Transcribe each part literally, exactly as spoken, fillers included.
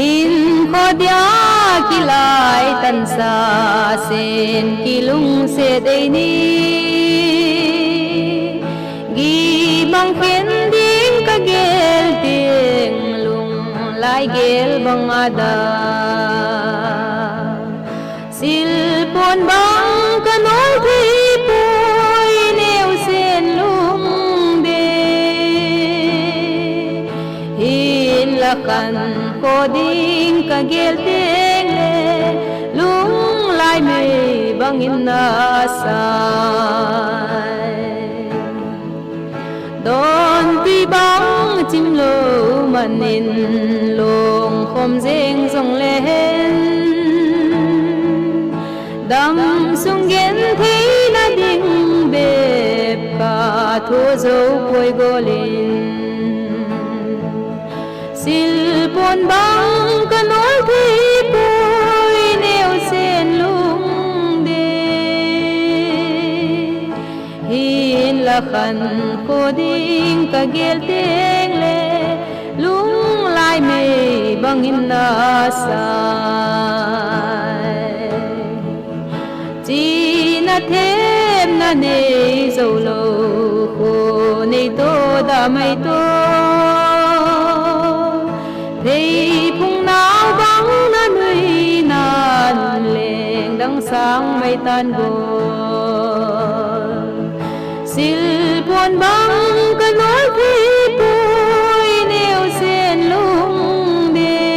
Hinkho dia kilai tansa sen kilungset eini. Gimang khen ding kagel teng lunglai gel bang ada. Silpon bang kanol thei poi neusen lungdei. Hinla khankho ding kagel tengle lunglai mei bangin nasai. Donpi bang chimlou manin lungkhom jeng jongle hen, damsung gentheina ding bep kathoh jou poi golin. Silpon bang kanol thei poi neusen lungdei. Hinla khankho ding kagel tengle lunglai mei bangin nasai. China themna nei joulou kho neito damai to. Pheiphung nao bang nanui nan lengdang sang maitan go. Silpon bang kanol thei poi neusen lungdei.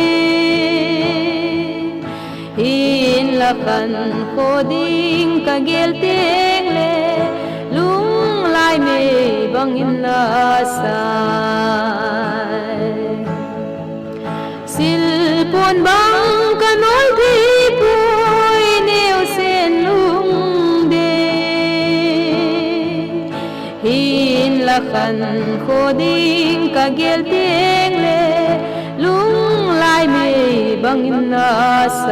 Hinla khankho ding kagel tengle lunglai mei bangin nasai. Silpon bang kanol thei poi neusen lungdei. Hinla khankho ding kagel tengle lunglai mei bangin nasai.